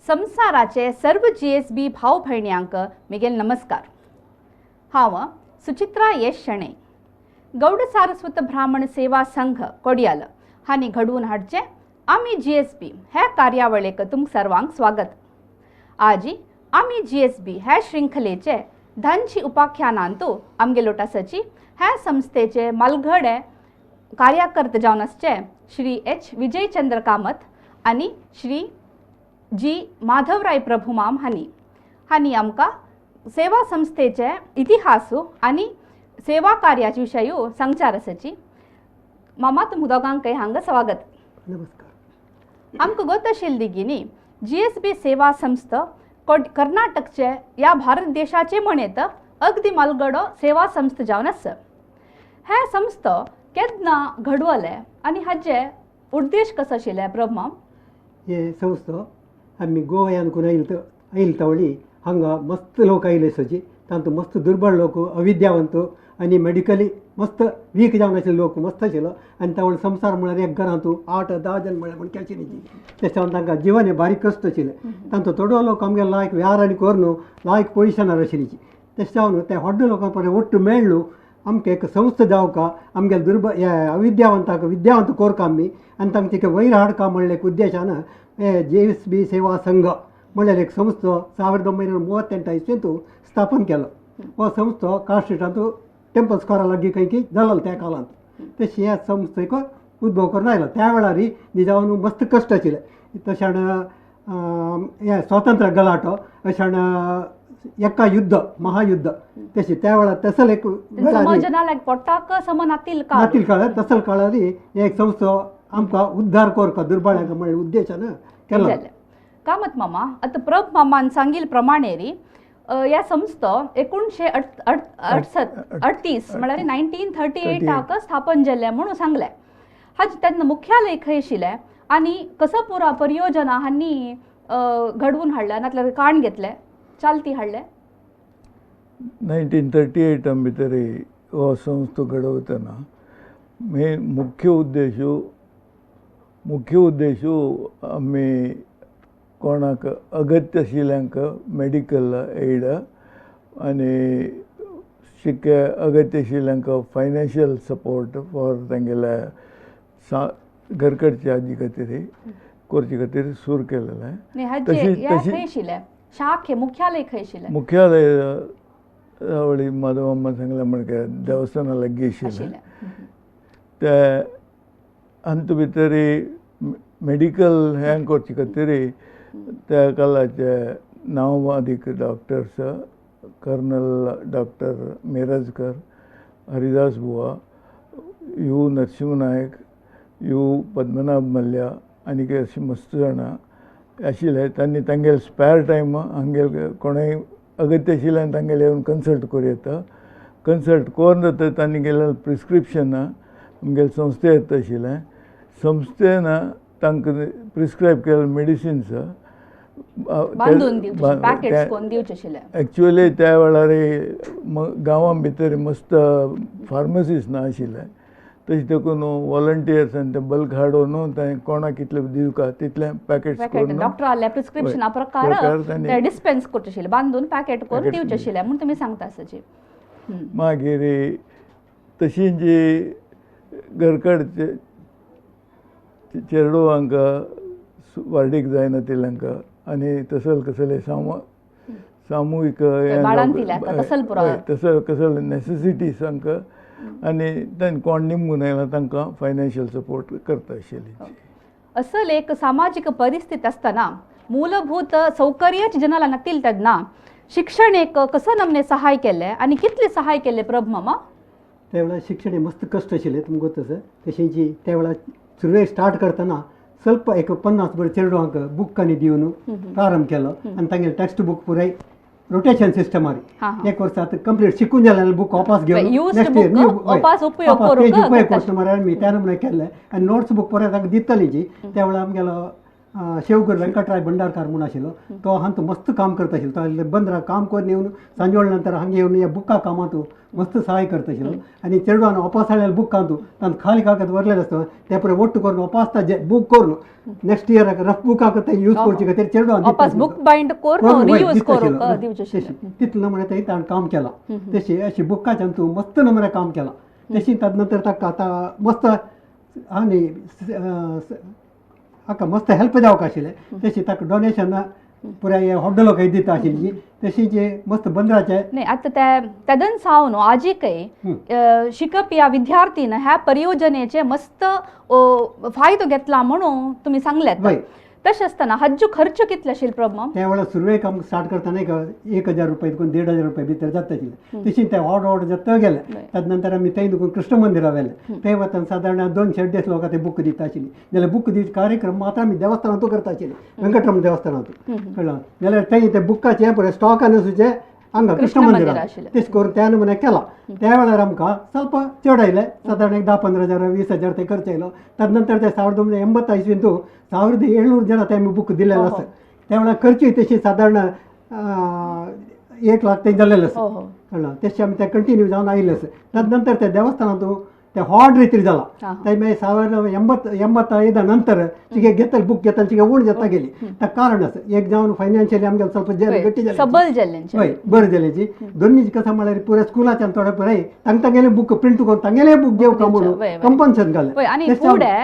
संवसाराचे सर्व जीएसबी भाव भयण्यांक मिगेल नमस्कार. हांव सुचित्रा यश शणै, गौड सारस्वत ब्राह्मण सेवा संघ कोडियाल हांणी घडोवन हाडचें आमी जीएसबी ह्या कार्यावळीक तुमकां सर्वांक स्वागत. आजी आमी जीएसबी ह्या शृंखलेचे धांची उपाख्यानांतू आमगेलो आसाची ह्या संस्थेचे मालघडे कार्यकर्ते जावन आसचे श्री एच विजयचंद्र कामत आनी श्री जी माधवराय प्रभुमाम हांणी हांणी आमकां सेवा संस्थेचे इतिहासू आनी सेवा कार्याचे विशयू सांगचार आसाची. मामा, तुमकां दोगांकय हांगा स्वागत. नमस्कार. आमकां गोत आशिल्ली दिगीनी जीएसबी सेवा संस्था कर्नाटकचे या भारत देशाचे म्हणेत अगदी मालगडो सेवा संस्था जावन आसा. हे संस्था केन्ना घडवले आनी हाजे उद्देश कसो आशिल्ले, प्रभुमाम? हे संस्था आमी गोव्यान करून आयल आयल तवळी हांगा मस्त लोक आयले सजी. तांतू मस्त दुर्बळ लोक, अविद्यावंत आनी मेडिकली मस्त वीक जावन आशिल्ले लोक मस्त आशिल्लो. आनी तावळ संवसार म्हळ्यार एक घरांत 8-10 जण म्हळ्यार म्हणके आशिल्ली. तेच्या तांकां जिवन हें बारीक कश्ट आशिल्लें. तांचो थोडो लोक आमगे लायक व्यार आनी करून लायक पोजिशनार आशिल्ली. तशें जावन ते व्हडले लोकां पर्यंत ಒಟ್ಟು मेळ्ळू आमकां एक संस्था जावका, आमगे दुर्बळ हे अविद्यावंताक विद्यावंत कोरका आमी आनी तांकां ते वयर हाडका म्हणले एक उद्देशान हे जीएसबी सेवा संघ म्हणल्यार एक संस्था 1938 इस्वेंतू स्थापन केलो. हो संस्था कार स्ट्रिटांतू टेम्पल स्क्वेरा लागीं खंय की जालो त्या काळांत. तशी ह्या संस्थेक उद्भव करून आयलो. त्या वेळार निजावन मस्त कश्ट आशिल्ले. तशें हें स्वातंत्र्य गलाटो, अशें एका युद्ध, महायुद्ध, तशें त्या वेळार तसल एक वेळार समजनाक पोटाक सम नातील काळ. नातील काळ. तसल काळार एक संस्था आमकां उद्धार कोरका दुर्बळ्यांक म्हळ्या उद्देशान केलो. जालें. कामत मामा, आतां प्रभ मामान सांगिल प्रमाणे री ह्या संस्था एकोणशे 38 म्हळ्यार 1938 स्थापन जाल्लें म्हणून सांगलें. हाजें तेन्ना मुख्यालय खंय आशिल्लें आनी कसो पुरा परियोजना हांणी घडवून हाडल्या, नातल्यार काण घेतले, चालती हाडले? 1938 भितर हो संस्था घडवतना मेन मुख्य उद्देशू आमी कोणाक अगत्य आशिल्ल्यांक मेडिकल एड आनी शिक्के अगत्य आशिल्ल्यांक फायनान्शियल सपोर्ट फॉर तेंगेल्या सा घरकडच्या हाजी खातीर करचे खातीर सुरू केलेलें. न्ही, हाजे ह्या खंय आशिल्लें शाखे, मुख्यालय खंय आशिल्लें? मुख्यालय आवळी माधवम्मा सांगलें म्हणके देवस्थाना लागीं आशिल्लें. आशिल्लें. ते अंत भितर मेडिकल हें करचे खातीर त्या काळाचे नांवादीक doctors colonel doctor Mirajkar, Haridas Buwa, you Narasimha Naik, you Padmanabha Mallya आनी अशीं मस्त जाणां आशिल्ले. तांणी तांगेले स्पॅर टायम हांगेले कोणूय अगत्य आशिल्ल्यान तांगेले येवन कन्सल्ट करूं येता. कन्सल्ट करून जाता तांणी गेल्ले प्रिस्क्रिप्शन आमगेले संस्थे येता आशिल्लें. संस्थेन तांकां प्रिस्क्रायब केल्ले मेडिसिन्स बांदून दिवचे, पॅकेट्स करून दिवचे आशिल्ले. एक्चुअली त्या वेळार गांवां भितर मस्त फार्मसीस ना आशिल्ले. तशें देखून वॉलंटियर्सान ते बल्क हाडून ते कोणाक कितले दिवका तितले पॅकेट्स पॅकेट करून डॉक्टराले प्रिस्क्रिप्शना प्रकार प्रकार तांणी ते डिस्पेन्स करचे आशिल्ले, बांदून पॅकेट करून पॅकेट दिवचे आशिल्ले म्हूण तुमी सांगता आसाची. मागीर तशी जी घरकडचे चेडवांक व्हार्डीक जायना तिल्यांक आनी तसल कसले सामुहीक हें बाळंतिल्यांक, तसल पुरो. हय, तसल कसले नॅसेसिटीज तांकां आनी तांकां कोण निमगून आयला तांकां फायनान्शियल सपोर्ट करता आशिल्ली. असल एक सामाजीक परिस्थिती आसतना, मूलभूत सौकर्यच जनाला नातील तेन्ना शिक्षण एक कसो नमने सहाय केल्लें आनी कितलें सहाय केल्लें, प्रभ मामा? त्या वेळार शिक्षण हें मस्त कश्ट आशिल्लें, तुमकां गोत आसा. तशेंची त्या वेळार सुरवेक स्टार्ट करतना ಸ್ವಲ್ಪ एक 50 बरे चेडवांक बूक आनी दिवन प्रारंभ केलो आनी तांगेले टेक्स्ट बूक पुराय रोटेशन सिस्टमार हा, हा. एक वर्स आतां कंप्लीट शिकून जालें, बूक वापस घेवन used next book year new वापस उपयोग करूंक उपयोग करता. करता मरे आमी त्या नमुने केल्लें. आनी नोट्स बूक परत तांकां दिताली जी. त्या वेळार आमगेलो शेवकर वेंकटराय भंडारकार म्हूण आशिल्लो तो हांतू मस्त काम करता आशिल्लो. तो बंदरा काम करून येवन सांजवेळ नंतर हांगा येवन ह्या बुका कामांत मस्त सहाय करता आशिल्लो. आनी चेडवान ओपासाळ्या बुकांतू तांत खाली कागद वरलेले आसता ते पळय ಒಟ್ಟು करून ओपासता जे बूक करून नेक्स्ट इयराक रफ बुकाक ते यूज करचे खातीर चेडवान बुक बायंड करून रियूज करूंक दिवचें. तितले नमुने थंय ताणें काम केलां. तशी अशी बुकाच्यान तूं मस्त नमुने काम केलां. तशी ताजे नंतर ताका आतां मस्त आनी हाका मस्त हेल्प जावंक आशिल्लें. तशी ताका डोनेशन पुराय होड्डो लोक दिता आशिल्ली. तशी जे मस्त बंदराचे न्ही आतां ते तेदन सावन आजिकय शिकप ह्या विद्यार्थीन ह्या परियोजनेचे मस्त फायदो घेतला म्हणून तुमी सांगलें. तशें आसतना हाजो खर्च कितले आशिल्लो प्रभू? त्या वेळार सुरवेक आमकां स्टार्ट करतना 1000 रुपया देखून 1500 रुपया भितर जाता आशिल्लें. तशी ते व्हड व्हड जाता गेले. ताजे नंतर आमी थंय देखून कृष्ण मंदिरा व्हेलें. थंय वतना सादारण 200-150 लोकां ते बूक दिता आशिल्ली. जाल्यार बूक दिवचे कार्यक्रम मात्र आमी देवस्थानांतू करता आशिल्ले, वेंकटरमण देवस्थानांतू कळ्ळें. जाल्यार थंय ते बुकाचे पळय स्टॉकान सुचे हांगा कृष्ण मंदिरां तशें करून त्या नमुने केला. त्या वेळार आमकां ಸ್ವಲ್ಪ चड आयले, सादारण एक 10-15 हजार 20 हजार ते खर्च आयलो. ताजे नंतर ते 1980 इस्वींतू 1700 जण ते आमी बूक दिलेले आसा. त्या वेळार खर्चूय तशी सादारण 1 लाख ते जाल्लेले आसा कळ्ळें. तशें आमी ते कंटिन्यू जावन आयिल्ले आसा. ताजे नंतर ते देवस्थानांतू ते व्हड रितीर जाला. ते मागीर 1985 नंतर चिके घेतले बुक घेतले चिके उण जाता गेली. ताका कारण आसा एक जावन फायनान्शियली आमगे ಸ್ವಲ್ಪ गट्टी जाली, सबल जाल्ले, हय बरें जालेची. दोन्ही कसं म्हळ्यार पुराय स्कुलाच्यान थोडे पुराय तांकां तांगेले बुक प्रिंट करून तांगेले बुक घेवका म्हणून कंपल्सन घालें. आनी फुडें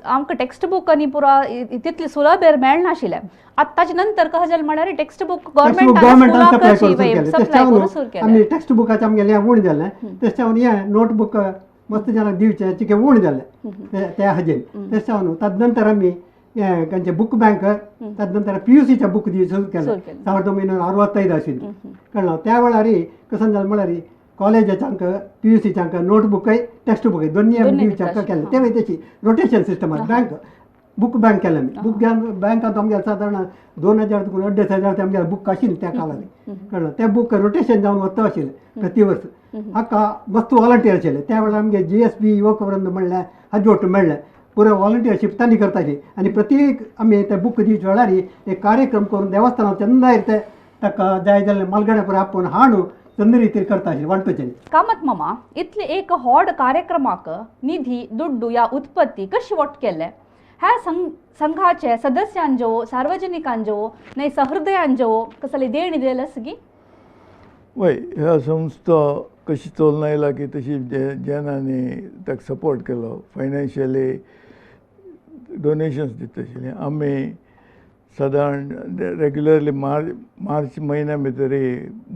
आमकां टेक्स्ट बुक आनी पुरा तितले सुलभेर मेळनाशिल्लें. आतां ताजे नंतर कशें जालें म्हळ्यार टेक्स्ट बुक गव्हर्मेंटान सप्लाय करून सुरू केलें. आमी टेक्स्ट बुकाचें आमगेलें उण जालें. तशें जावन हें नोटबूक मस्त जाणांक दिवचें चिके उण जालें त्या हाजेर. तशें जावन ताजे नंतर आमी तांचे बुक बँक ताजे नंतर PUCच्या बुक दिवचें सुरू केलें 1965 आशिल्ली कळ्ळें. त्या वेळार कशें जालें म्हळ्यार कॉलेजाच्यांक PUCच्यांक नोटबुकय टेक्स्ट बुकय दोन्ही आमी दिवच्याक केलें. ते मागीर तशी rotation system bank book bank केलें आमी. बुक बँकांत आमगे सादारण 2000 देखून 2500 ते आमगे बुक आशिल्लें त्या काळार कळ्ळें. ते बुक रोटेशन जावन वता आशिल्लें प्रति वर्स. हाका मस्त वॉलंटियर आशिल्ले त्या वेळार आमगे GSB युवक वृंद म्हणलें हाजे ಒಟ್ಟು मेळ्ळें पुराय वॉलंटियरशीप तांणी करताली. आनी प्रत्येक आमी ते बुक दिवचे वेळार एक कार्यक्रम करून देवस्थानांत चंद ते ताका जाय जाल्यार मालगड्या पुराय आपोवन हाडून चंद रितीर करता आशिल्ले वांटोवचें. कामत मामा इतले एक व्हड कार्यक्रमाक निधी दुड्डू या उत्पत्ती कशी वट केले ह्या संघाचे सदस्यांजो सार्वजनिकांजो न्हय सहृदयांजो कसले देणी दिलें आसा की? वय ह्या संस्था कशी चलून आयला की तशी जनांनी ताका सपोर्ट केलो, फायनान्शियली डोनेशन्स दिता आशिल्लीं. आमी सादारण रेगुलरली मार्च म्हयन्या भितर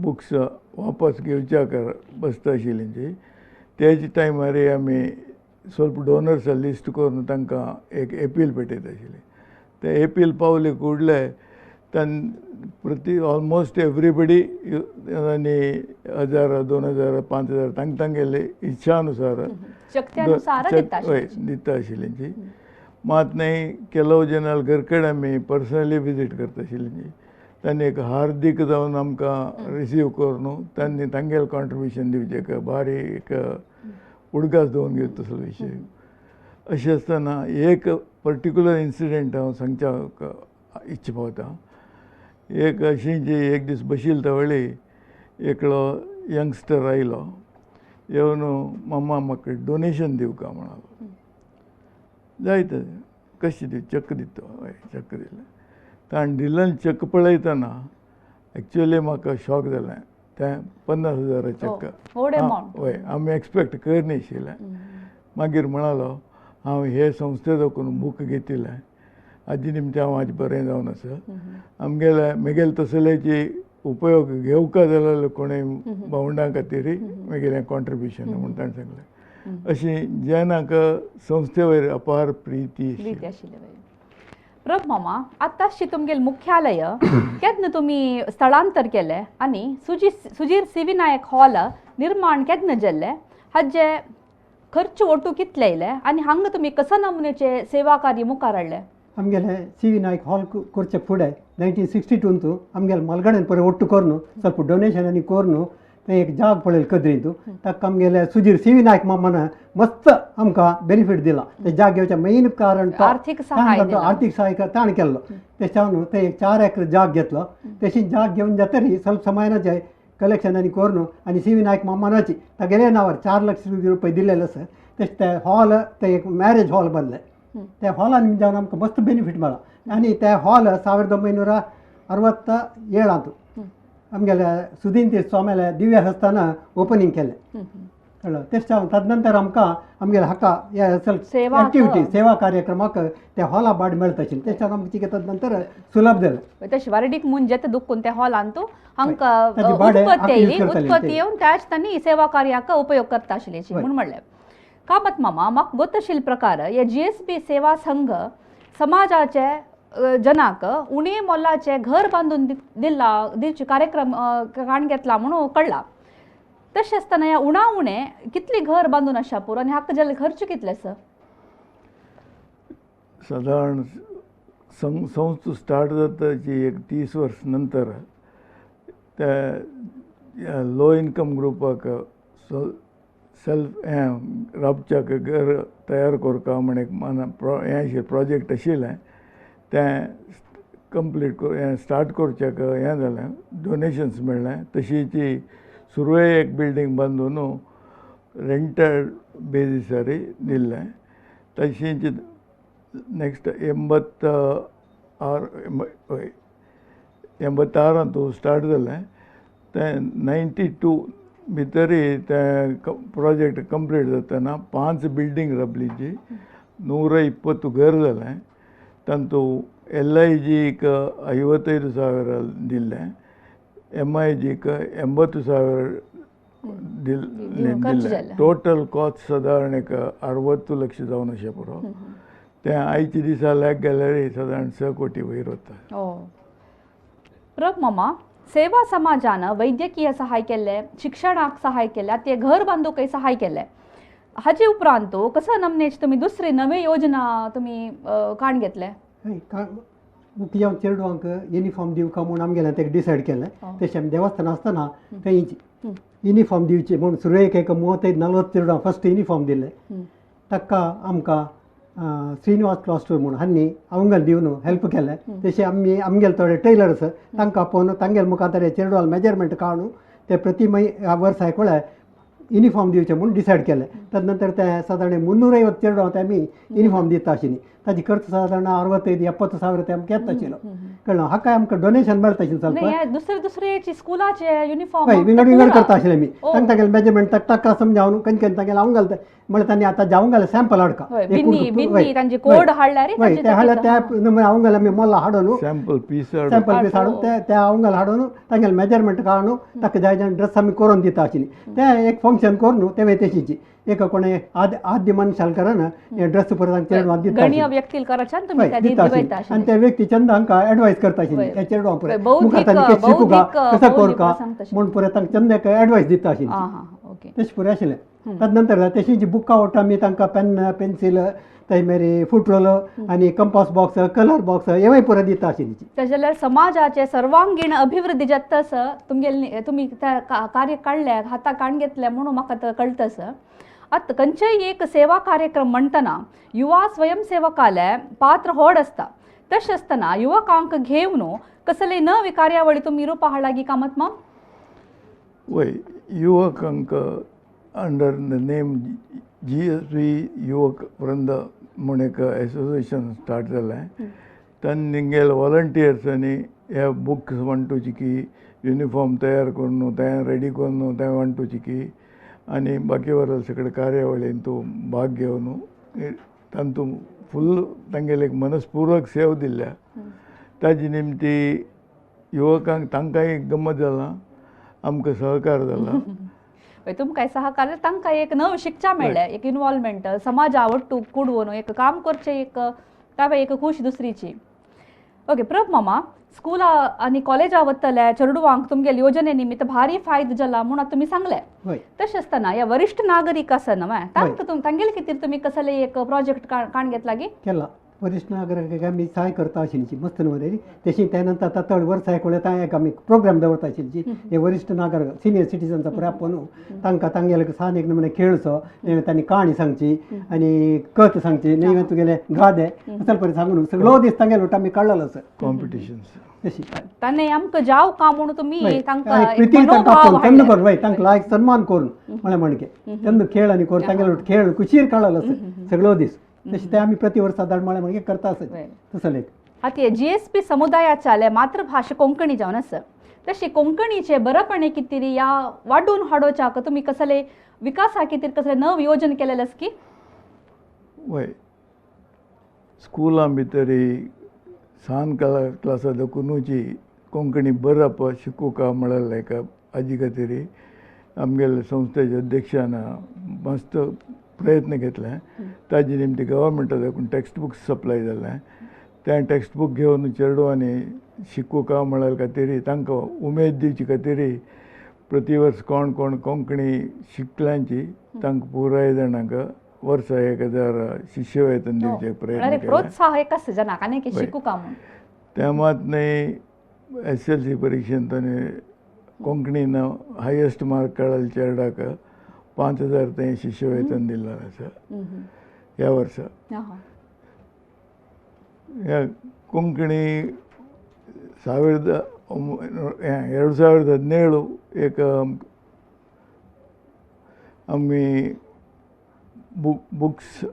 बुक्स वापस घेवच्याक बसता आशिल्ली. त्याच टायमार आमी ಸ್ವಲ್ಪ डोनर्स लिस्ट करून तांकां एक एपील भेटयता आशिल्ली. ते एपील पावले कुडले तांणी प्रति ऑलमोस्ट एवरीबडी आनी 1000, 2000, 5000 तांकां तांगेले इच्छा अनुसार हय दिता आशिल्ली. मात न्ही ಕೆಲವು ಜನ घर कडेन आमी पर्सनली विजीट करता आशिल्ली. तांणी एक हार्दीक जावन आमकां रिसीव करून तांणी तांगेलें कॉन्ट्रिब्युशन दिवचें एक बारीक एक उडगास दवरून घेता तसलो विशय. अशें आसतना एक पर्टिक्युलर इन्सिडंट हांव सांगच्याक इच्छा पावता. एक अशी जी एक दीस बशिल्ले त्या एकलो यंगस्टर आयलो येवन मामा म्हाका डोनेशन दिवका म्हणालो. जायत कशें दिव चॅक दिता हय चॅक दिलें. ताणें दिल्लें चॅक पळयतना एक्चुअली म्हाका शॉक जालें. तें 50,000 चॅक हय आमी एक्सपेक्ट करनाशिल्लें. मागीर म्हणालो हांव हे संस्थे दाखोवन बूक घेतिल्लें आजी निमतान हांव आज बरें जावन आसा. आमगेले म्हगेले तसल्याची उपयोग घेवका जाल्यार कोणूय भावंडां खातीर म्हगेलें कॉन्ट्रिब्युशन म्हूण ताणें सांगलें. अशी जनांक संस्थे वयर अपार प्रिती आशिल्ली. प्रभ मामा आतांशी तुमगेलें मुख्यालय केन्ना तुमी स्थलांतर केलें आनी सुजीर सी व्ही नायक हॉल निर्माण केन्ना जाल्लें, हाजे खर्च ಒಟ್ಟು कितले येयले आनी हांगा तुमी कसो नमुन्याचे सेवा कार्य मुखार हाडलें? आमगेले सी व्ही नायक हॉल करचे फुडें 1962 आमगेले मालगड्यान पळय ಒಟ್ಟು करून ಸ್ವಲ್ಪ डोनेशन आनी करून थंय एक जाग पळयली कदरींतू ताका आमगेले सुधीर सी व्ही नायक मामान मस्त आमकां बेनिफीट दिला. ते जाग घेवचें मेन कारण तो. आर्थीक सहाय ताणें दिलां. आर्थीक सहाय ताणें केल्लो. तेच्यान ते एक 4 एकर जाग घेतलो. तशी जाग घेवन जातरी ಸ್ವಲ್ಪ समयानाचे कलेक्शन आनी करून आनी सी व्ही नायक मामानाची तागेले नांवार 4 लक्ष रुपये दिलेले आसा. तशें ते हॉल ते एक मॅरेज हॉल बांदले. त्या हॉलान जावन आमकां मस्त बेनिफीट मेळ्ळा. आनी ते हॉल 1967 आमगेले सुदीन तीर्थ स्वाम्याले दिव्य हस्तान ओपनींग केलें. कळ्ळें. तेच तदनंतर आमकां आमगेले हाका हे सेवाक. एक्टिविटी सेवा कार्यक्रमाक त्या हॉला भाड मेळता आशिल्लें. तेच्यान आमकां कितें तदनंतर सुलभ जालें. तशें वारडीक मुंजेत दुखून त्या हॉलान तूं हांकां ताजी भाडें उत्पत्ती आमी येयली. यूज करताली उत्पत्ती ते. येवन त्याच तांणी सेवा कार्याक उपयोग करता आशिल्ली म्हूण म्हणलें. कामत मामा म्हाका गोत आशिल्ले प्रकार हे GSB सेवा संघ समाजाचे जनाक उणे मोलाचे घर बांदून दिला दिवचे कार्यक्रम काण घेतला म्हणून कळ्ळा. तशें आसतना ह्या उणा उणे कितली घर बांदून आशा पुरो आनी हाका जाल्यार खर्च कितले आसा? सादारण संस्था स्टार्ट जाताची एक 30 वर्स नंतर त्या लो इनकम ग्रुपाक सेल्फ हें राबच्याक घर तयार करता म्हण एक मन हें आशिल्लें प्रोजेक्ट आशिल्लें तें कंप्लीट हें स्टार्ट करच्याक हें जालें डोनेशन्स मेळ्ळें. तशीच सुरवेक एक बिल्डींग बांदून रेंटल बेजीसार दिल्लें. तशीच नेक्स्ट 86 स्टार्ट जालें तें 92 भितरी तें प्रोजेक्ट कंप्लीट जातना 5 बिल्डींग राबलीची 120 घर जालें. तातूंत LIGक 55,000 दिल्लें, MIGक 80,000 दिल्लें. टोटल कॉस्ट सादारण एक 60 लक्ष जावन अशें पुरो. तें आयच्या दिसा लायक गेल्यार सादारण 6 कोटी वयर वता. प्रभ मामा, सेवा समाजान वैद्यकीय सहाय केल्लें, शिक्षणाक सहाय केलें, ते घर बांदूकय सहाय केलें. हाजे उपरांत कसो नमनेच तुमी दुसरी नवी योजना तुमी काण घेतले? मुख्य चेडवांक युनिफॉर्म दिवका म्हूण आमगेलें तें डिसायड केलें. तशें आमी देवस्थान आसतना थंय युनिफॉर्म दिवचे म्हूण सुरवेक एक 35-40 चेडवांक फस्ट युनिफॉर्म दिले. ताका आमकां श्रीनिवास क्लॉस्टर म्हूण हांणी अवंगल दिवन हेल्प केलें. तशें आमी आमगेले थोडे टेलर आसा तांकां आपोवन तांगेले मुखार चेडवाल मेजरमेंट काडून ते प्रति वर्सा एक वेळार युनिफॉर्म दिवचें म्हूण डिसायड केलें. तदनंतर ते सादारण 350 चेडवां ते आमी युनिफॉर्म दिता आशिल्ली. ताजी खर्च सादारण 65-70 ಸಾವಿರ ते आमकां येता आशिल्लो. कळ्ळें. हाका आमकां डोनेशन मेळता आशिल्लें ಸ್ವಲ್ಪ. दुसरे दुसरेची स्कुलाचे युनिफॉर्म हय विंगड विंगड करता आशिल्ले आमी. तांकां तागेलें मेजरमेंट ताका समजावन खंय खंय तागेलें हांव घालता म्हळ्यार तांणी आतां जावंक घालें सॅम्पल हाडका कोड हाडल्यार हय ते हाडल्यार त्या नमुने हांव घाल आमी मोल्ला हाडून सॅम्पल पीस हाडून ते हांव घाल हाडून तांगेलें मेजरमेंट काडून ताका जाय जाय ड्रेस आमी करून दिता आशिल्ली. ते एक फंक्शन करून ते तशीची एक कोणे आद्य मनशालकारान हे ड्रेस परत चेडवांक दिता आनी त्या व्यक्ती चंद हांकां एडवायस करता आशिल्ली त्या चेडवांक पुराय मुखार तांणी कितें शिकूका कसो करका म्हूण पुराय तांकां चंद एक एडवायस दिता आशिल्ली. तशें पुराय आशिल्लें. तदनंतर तशीं जी बुकां वटा आमी तांकां पेन पेन्सील थंय मागीर फुटरोल आनी कंपास बॉक्स कलर बॉक्स हेवूय पुराय दिता आशिल्ली. तशें जाल्यार समाजाचे सर्वांगीण अभिवृद्धी जाता आसा तुमगेले तुमी कार्य काडले हाता काण घेतले म्हणून म्हाका कळटा आसा. आतां खंयचेय एक सेवा कार्यक्रम म्हणटना युवा स्वयंसेवकाले पात्र व्हड आसता. तशें आसतना युवकांक घेवन कसले नवी कार्यावळी तुमी रुपा हाडला कामत माम? वय युवकांक अंडर the name GSB युवक वृंद म्हूण एक एसोसिएशन स्टार्ट जालें. तांणी वॉलंटियर्सांनी हे बुक्स वांटूची की युनिफॉर्म तयार करून तें रेडी करून तें वांटूची की आनी बाकी वरल सगळे कार्यावळीन तूं भाग घेवन तांतूं फूल तांगेले एक मनस्पूर्वक सेव दिल्या. ताजी निमती युवकांक तांकांय गमत जाला, आमकां सहकार जाला. तुमकां सहकार तांकां एक नव शिक्षा मेळ्ळें, एक इनवॉल्वमेंट समाजा ಒಟ್ಟು ಕೂಡುವನು एक काम करचें एक तावे एक खूश दुसरीची. ओके प्रभ मामा, स्कुला आनी कॉलेजा वतले चेडवांक तुमगेले योजने निमित्त भारी फायदो जाला म्हूण आतां तुमी सांगलें. तशें आसतना ह्या वरिश्ठ नागरीक आसा न्हय तांकां तांगेले खातीर तुमी कसले एक प्रोजेक्ट काण घेतला गी? केला. वरिश्ठ नागरिकांक आमी सहाय करता आशिल्ली मस्त नवरी तशी त्या नंतर आतां चड वर्सां एक वळें एक आमी प्रोग्राम दवरता आशिल्ली हे वरिश्ठ नागरिक सिनियर सिटीजन्स पुराय आपोवन तांकां तांगेले सान एक नमुने खेळचो, तांणी काणी सांगची आनी कथ सांगची, न्ही तुगेले गादे असल परी सांगून सगळो दीस तांगेले वटा आमी काडलेलो आसा कॉम्पिटिशन्स. तशी ताणें आमकां जाव का म्हणून तुमी तांकां प्रिती तांकां आपोवन तेन्ना करून वय तांकां लायक सन्मान करून म्हळ्यार म्हणके तेन्ना खेळ आनी करून तांगेले खेळ कुशीर काडलेलो आसा सगळो दीस. तशें ते आमी प्रति वर्सा धाड म्हळ्यार मागीर करता आसत तसो एक. आतां GSP समुदायाच्या मातृभाशा कोंकणी जावन आसा, तशें कोंकणीचे बरपणे कितें ह्या वाडून हाडोवच्याक तुमी कसले विकासा खातीर कसले नव योजन केलेलें आसा की? वय, स्कुलां भितर सान क्लासा देखुनूची कोंकणी बरप शिकूका म्हळ्यार एका हाजी खातीर आमगेले संस्थेच्या अध्यक्षान मस्त प्रयत्न घेतले. ताजे निमती गव्हर्मेंटा देखून टेक्स्ट बुक्स सप्लाय जालें. तें टेक्स्ट बूक घेवन चेडवांनी शिकूका म्हळ्यार खातीर तांकां उमेद दिवची खातीर प्रति वर्स कोण कोण कोंकणी शिकल्यांची तांकां पुराय जाणांक वर्सा 1000 शिश्यवेतन दिवचे प्रयत्न केले. प्रोत्साह एक आसा जनाक आनी की शिकूका म्हूण. त्या मात न्ही SLC परिक्षेंत ताणें कोंकणीन हायेस्ट मार्क काडले चेरडाक 5000 थंय शिश्यवेतन दिल्लें आसा ह्या वर्सा. ह्या कोंकणी 2017 एक आमी बुक्स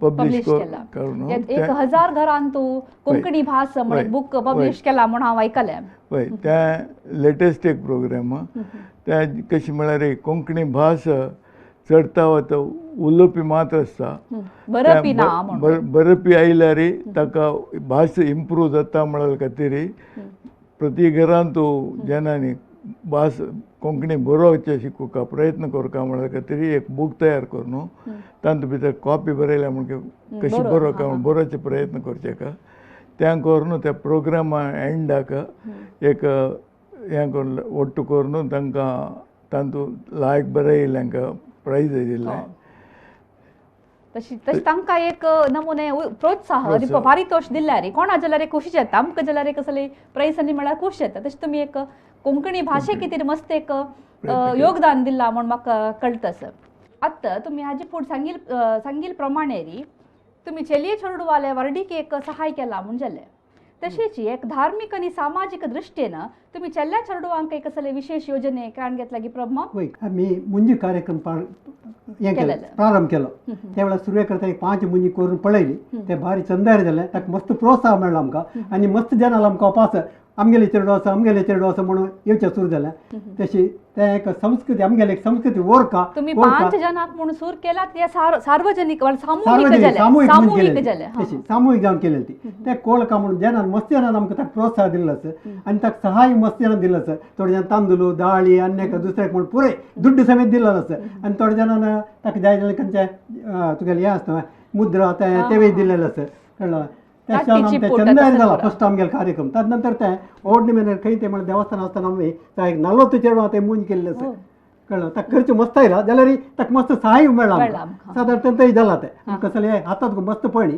पब्लिश करून 1000 घरांत कोंकणी भास बूक पब्लिश केला म्हूण हांव आयकलें. वय, त्या लेटेस्ट एक प्रोग्राम त्या कशें म्हळ्यार कोंकणी भास चडता वता उलोवपी मात्र आसता, बरपी ना, बरपी आयल्यार ताका भास इम्प्रूव जाता म्हळ्यार खातीर प्रति घरांत जनांनी भास कोंकणी बरोवचे शिकूका प्रयत्न करका म्हळ्यार खातीर एक बूक तयार करून तातूंत भितर कॉपी बरयल्या म्हणून कशी बरोवका म्हण बरोवचे प्रयत्न करचे का त्या करून त्या प्रोग्रामा एंडाक एक हें करून ಒಟ್ಟು करून तांकां तातूंत लायक बरयल्ल्यांक प्रायज दिल्लें. तशी तशी तांकां एक नमुने प्रोत्साह पारितोष दिल्यार कोणा जाल्यार खुशी जाता, आमकां जाल्यार कसले प्रायज आनी म्हळ्यार खुश जाता. तशें तुमी एक कोंकणी भाशे खातीर मस्त एक योगदान दिलां म्हूण म्हाका कळटा सर. आतां तुमी हाजे फुडें सांगील प्रमाणे री तुमी चेलये चेडवाले वर्डीक एक सहाय केला म्हूण जालें, तशेंच एक धार्मीक आनी सामाजीक दृश्टीन तुमी चेल्ल्या चेडवांक एक कसले विशेष योजने काण घेतला की प्रभा? वय, आमी मुंजी कार्यक्रम प्रारंभ केलो त्या वेळार सुरवे करता एक 5 मुंजी करून पळयली, ते भारी चंदार जालें, ताका मस्त प्रोत्साह मेळ्ळो आमकां आनी मस्त जनाल आमकां पास आमगेले चेडो आसा आमगेले चेडो आसा म्हणून येवचें सुरू जालें. तशी तें एक संस्कृती आमगेले एक संस्कृती वरका तुमी 5 जणांक म्हणून सुरू केला ते सार्वजनिक सामूहिक जालें, तशी सामूहिक जावन केलें ती ते कोळका म्हणून जनान मस्त जनान आमकां ताका प्रोत्साह दिल्लो आसा आनी ताका सहाय मस्त जणां दिल्लो आसा. थोडे जाण तांदूळ दाळी आनी एका दुसऱ्याक म्हणून पुराय दुड्ड समेत दिल्लो आसा आनी थोडे जाणान ताका जाय जाल्यार खंयचे तुगेलें हें आसता मुद्रा तें तेवूय दिल्लेलें आसा कळ्ळें. चंदार जाला फस्ट आमगेलो कार्यक्रम. तद नंतर तें ओडणी म्हयन्यार खंय तें म्हणल्यार देवस्थान आसतना आमी एक 40 चेडवां तें मुंज केल्लें आसा कळ्ळें. ताका खर्च मस्त आयला जाल्यार ताका मस्त सहाय मेळ्ळा आमकां सादारण थंय जाला तें कसलें हातात मस्त पळणी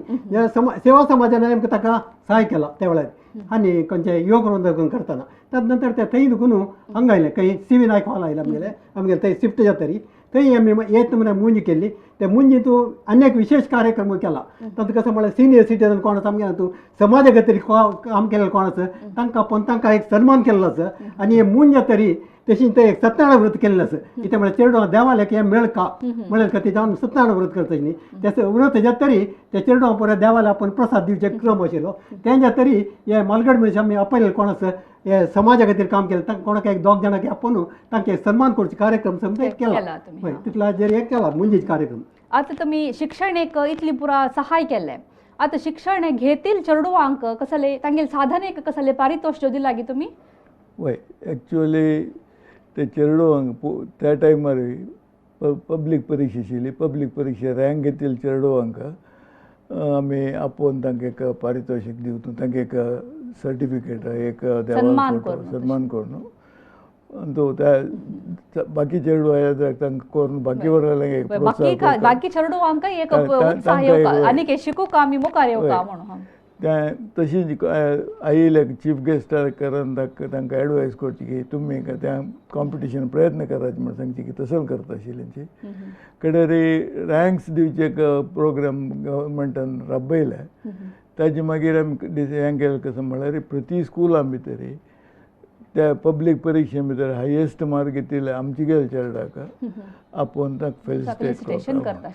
सेवा समाजान आमकां ताका सहाय केला त्या वेळार आनी खंयचे योग वृंद करतना. तद नंतर तें थंय दुखून हांगा आयलें खंय सी व्ही नायक हॉल आयलें आमगेलें आमगेलें थंय शिफ्ट जातरी थंय आमी येत म्हळ्यार मुंज केल्ली. त्या मुंजींत अनेक विशेष कार्यक्रम केला. तातूंत कसो म्हळ्यार सिनियर सिटीजन कोण आसा आमगेले तूं समाजा खातीर काम केल्लें कोण आसा तांकां आपोवन तांकां एक सन्मान केल्लो आसा आनी हे मुंज जातरी तशी तें एक सत्यनारायण व्रत केल्लें आसा. कितें म्हळ्यार चेडवां देवालेक हें मेळका म्हळ्यार खातीर जावन सत्यनारायण व्रत करता न्ही तें व्रत जातरी त्या चेडवां परत देवाले आपूण प्रसाद दिवचे क्रम आशिल्लो तें जातरी हे मालगड मनीस आमी आपयलें कोण आसा हे समाजा खातीर काम केलें तांकां कोणाक एक 2 जाणांक आपोवन तांकां सन्मान करचे कार्यक्रम समजा केला तितलो हाजेर एक केला मुंजीच कार्यक्रम. आतां तुमी शिक्षण एक इतली पुरा सहाय केल्लें, आतां शिक्षण घेतील चेडवांक कसले तांगेले साधनेक कसले पारितोष दिला गी तुमी? वय, एक्चुअली ते चेडवांक त्या टायमार पब्लीक परिक्षा आशिल्ली, पब्लीक परिक्षा रँक घेतील चेडवांक आमी आपोवन तांकां एक पारितोशीक दिवन तांकां एक सर्टिफिकेट एक देवाचो सन्मान करून अंतू त्या बाकी चेडू आयले तांकां करून बाकी उरलें बाकी चेडवांक एक उत्साह येवका आनी शिकूका आमी मुखार येवका म्हणून. तें तशीच आयिल्ले चीफ गेस्टार करून तांकां एडवायस करची की तुमी त्या कॉम्पिटिशन प्रयत्न करायचे म्हण सांगची की तसो करता आशिल्ली. कडेरी रँक्स दिवचे एक प्रोग्राम गव्हर्मेंटान राबयले ताजे मागीर आमी हें केलें कसो म्हळ्यार प्रती स्कुलां भितर त्या पब्लीक परिक्षे भितर हायेस्ट मार्क घेतिल्ले आमचे गेले चेरडाक आपोवन ताका फेलिसिटेशन करता.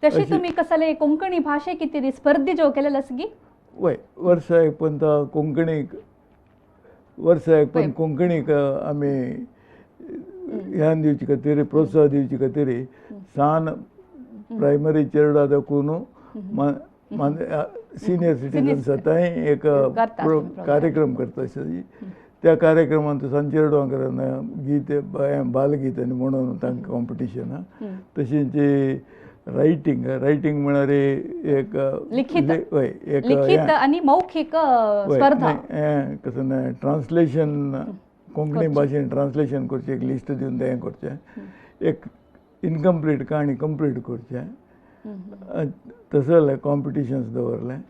तशी तुमी कसले कोंकणी भाशे कितें स्पर्धे ज्यो केलेले आसा की? वय वर्सा एक पण कोंकणीक वर्सा एक पण कोंकणीक आमी ह्यान दिवचे खातीर प्रोत्साहन दिवचे खातीर सान प्रायमरी चेरडा दाखोवन सिनियर सिटीजन सताय एक कार्यक्रम करता. त्या कार्यक्रमांत सान चेरडवांक गीत बालगीत आनी म्हणून तांकां कॉम्पिटिशनां तशेंच रायटिंग रायटिंग म्हळ्यार एक लिखित आनी मौखिक स्पर्धा हें कसं ना ट्रान्सलेशन कोंकणी भाशेन ट्रान्सलेशन करचें एक लिस्ट दिवन तें करचें एक इनकम्प्लीट काणी कंप्लीट करचें तसले कॉम्पिटिशन्स दवरलें.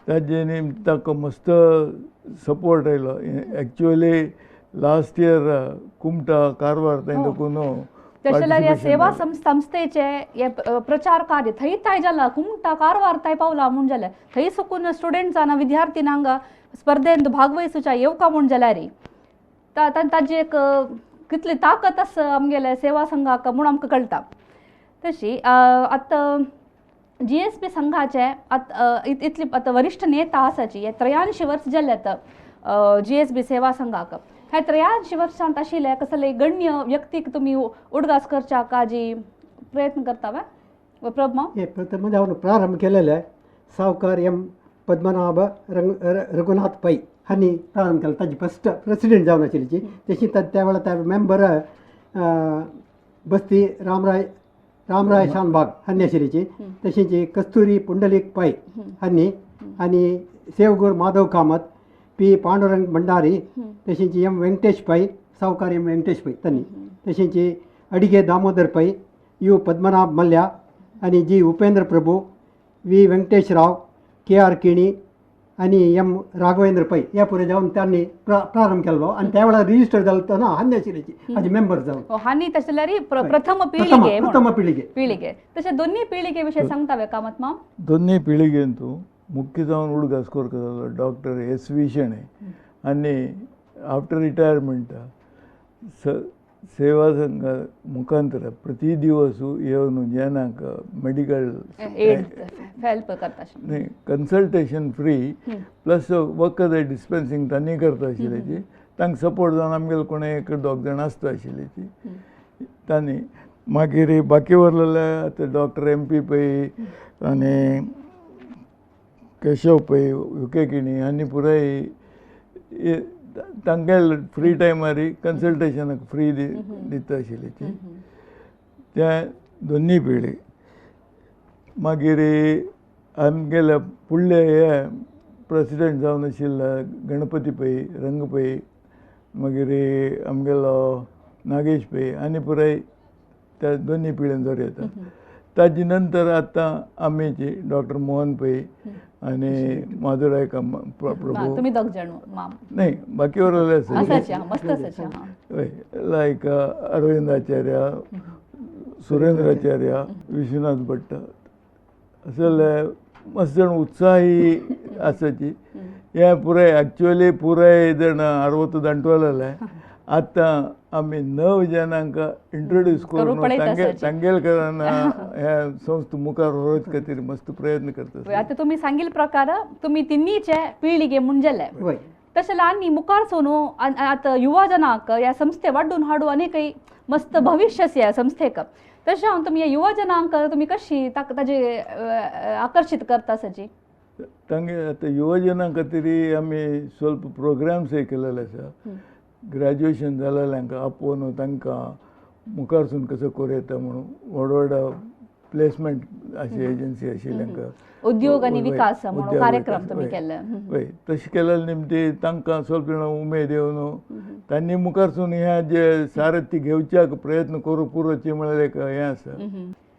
ताजे न्ही ताका मस्त सपोर्ट आयलो. Actually last year Kumta Karwar थंय देखून तशें जाल्यार ह्या सेवा संस्थेचे हे प्रचार कार्य थंय ताय जाला कुमटा कारवार ताय पावला म्हूण जाल्यार थंय सुकून स्टुडंट्सान विद्यार्थीनांक स्पर्धेंत भागवयसूच्या येवका म्हूण जाल्यार ताजी एक कितली ताकत आसा आमगेले सेवा संघाक म्हूण आमकां कळटा. तशी आतां GSB संघाचे आतां इतली आतां वरिश्ठ नेता आसाची हे 83 वर्स जाल्यात GSB सेवा संघाक. ह्या 83 वर्सांत आशिल्ले कसले गण्य व्यक्तीक तुमी उडगास करच्या काजी प्रयत्न करता वा प्रभा? हे प्रथम जावन प्रारंभ केलेले सावकार एम पद्मनाभ रघुनाथ पै हांणी प्रारंभ केलो. ताजी फस्ट प्रेसिडेंट जावन आशिल्ली तशी त्या वेळार त्या मेंबर बस्ती रामराय शानबाग हांणी आशिल्ली. तशीच कस्तुरी पुंडलीक पै हांणी आनी सेवगूर माधव कामत पी पांडुरंग भंडारी तशीच एम वेंकटेश पै सावकार एम वेंकटेश पै तांणी तशीच Adige Damodar Pai you Padmanabha Mallya आनी G Upendra Prabhu V Venkatesh Rao K R Kini आनी एम राघवेंद्र पै ह्या पुरे जावन तांणी प्रारंभ केल्लो आनी त्या वेळार रिजिस्टर जालो तो ना हांणी आशिल्ली हाजे मेंबर जावन हांणी तशें जाल्यार प्रथम पिळगे प्रथम पिळगे पिळगे. तशें दोन्ही पिळगे विशय सांगता कामत माम? दोन्ही पिळगेंतू मुख्य जावन उडगास करता जालो डॉक्टर SV Shenoy आनी आफ्टर रिटायरमेंट सेवा संघा मुखांतर प्रति दिवस येवन जनांक मेडिकल हेल्प करता न्ही कन्सल्टेशन फ्री प्लस वखद डिस्पेन्सिंग तांणी करता आशिल्ल्याची तांकां सपोर्ट जावन आमगेले कोण एक दोग जाण आसता आशिल्ल्याची तांणी. मागीर बाकी उरलेले आतां डॉक्टर MP Pai आनी केशव पै UK Kini आनी पुराय तांकां फ्री टायमार कन्सल्टेशनाक फ्री दिता आशिल्ल्याची त्या दोन्ही पिळगे. मागीर आमगेले फुडले हे प्रेसिडेंट जावन आशिल्ले गणपती पै रंग पै मागीर आमगेलो नागेश पै आनी पुराय त्या दोन्ही पिळगेन जोर येता. ताजे नंतर आतां आमीची डॉक्टर मोहन पै आनी माधुराय प्रभू तुमी दोग जाण न्ही बाकी उरलेले आसा हय लायक अरविंद आचार्य सुरेंद्र आचार्य विश्वनाथ भट्ट असले मस्त जाण उत्साही आसाची. हे पुराय एक्चुअली पुराय जाण 60 दांटवलेले आतां आमी 9 जणांक इंट्रोड्यूस करून तांगेल करून ह्या संस्था मुखार व्हरचे खातीर मस्त प्रयत्न करता. आतां तुमी सांगिल्ले प्रकार तुमी तिन्हीचे पिळगे म्हूण जाले तशें आनी मुखार सोनू आतां युवा जनांक ह्या संस्थे वाडून हाडू आनी काही मस्त भविश्य ह्या संस्थेक तशें हांव तुमी ह्या युवा जनांक तुमी कशी ताजे आकर्शीत करता सजी? तांगे आतां युवजनां खातीर आमी स्वल्प प्रोग्राम्सय केलेले आसा. ग्रॅज्युएशन जालेल्यांक आपोवन तांकां मुखारसून कसो करूं येता म्हणून व्हड व्हड प्लेसमेंट अशी एजन्सी आशिल्ल्यांक उद्योग आनी वय, विकास म्हणून उद्योग कार्यक्रम विकास, तुमी वय. केल्ले. वय, तशें केल्यार निमती तांकां स्वल्प उमेद येवन तांणी मुखारसून ह्या जे सारथी घेवच्याक प्रयत्न करूं पुरोची म्हळ्यार एक हें आसा.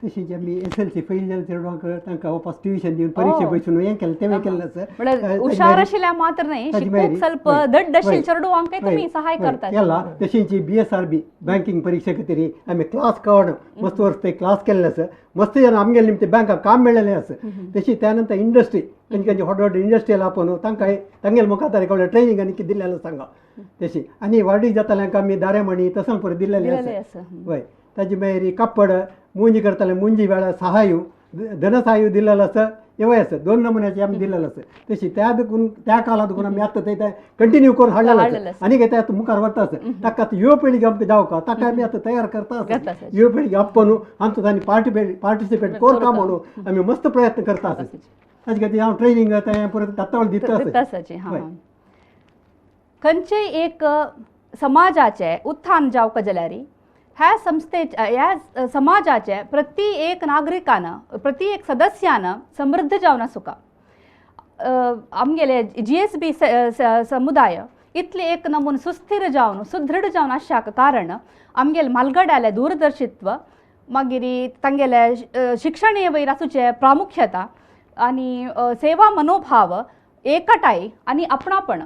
तशीच आमी एसएलसी फेल जाल्या चेडवांक तांकां वापस ट्युशन दिवन परीक्षा बसून हें केलें, तें केल्लें आसा. म्हळ्यार हुशार आशिल्ल्या मात्र न्हय, ताजी शिकूंक मागीर स्वल्प वय, धड आशिल्ल्या वय, चेडवांकय वय, तुमी सहाय वय, करतात. केला. तशीच बीएसआरबी बँकिंग परीक्षा खातीर आमी क्लास काड मस्त वर्स ते क्लास केल्ले आसा. मस्त जाण आमगेले निमते बँकाक काम मेळ्ळेलें आसा. तशी त्या नंतर इंडस्ट्री, खंयचे खंयचे व्हड व्हड इंडस्ट्रियल आपोवन तांकां तांगेले मुखार एक ट्रेनिंग आनी कितें दिल्लें सांगा. तशी आनी वाडी जाताल्यांक आमी दारेमणी तसं पळय दिल्लेलें दिल्लेलें आसा. आसा. वय, ताजे मागीर कापड मुंजी करताले, मुंजी वेळार सहाय्य धनसहाय्य दिलेलो आसा. हेवूय आसा, दोन नमुन्याचे आमी दिलेलो आसा. तशी त्या देखून त्या काळात देखून आमी आतां ते कंटिन्यू करून हाडलेलो हाडलेलें आसा. आसा. आनी ते आतां मुखार वता आसा. ताका आतां युवा पिळगी आमकां जावका ताका आमी आतां तयार करता करता आसा. आसा. युवा पिळगी आपोवन आमचो तांणी पार्टिसिपेट करता म्हणून आमी मस्त प्रयत्न करता आसा. ताजे खातीर हांव ट्रेनिंग तें परत दात्तावळ दिता दिता आसा. आसाची, हां. वय. खंयचेय एक समाजाचें उत्थान जावंक जाल्यार ह्या संस्थेच्या, ह्या समाजाचे प्रति एक नागरिकान, प्रति एक सदस्यान समृद्ध जावन आसूका. आमगेले जीएसबी समुदाय इतले एक नमून सुस्थिर जावन सुदृढ जावन आसच्याक कारण आमगेले म्हालगड्याले दूरदर्शित्व, मागीर तांगेले शिक्षणे वयर आसूचे प्रामुख्यता आनी सेवा मनोभाव, एकटाय आनी आपणापण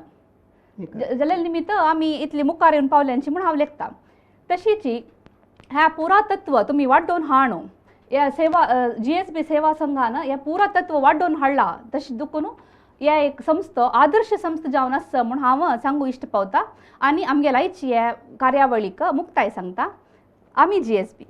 जाल्यार निमित्त आमी इतली मुखार येवन पावल्यांची म्हूण हांव लेखता. तशीच ह्या पुरातत्व तुमी वाडोवन हाणू ह्या सेवा जीएसबी सेवा संघान ह्या पुरातत्व वाडोवन हाडला. तशें देखून ह्या एक संस्था आदर्श संस्था जावन आसा म्हूण हांव सांगू इश्ट पावता आनी आमगेल्या आयची ह्या कार्यावळीक मुक्ताय सांगता. आमी जीएसबी.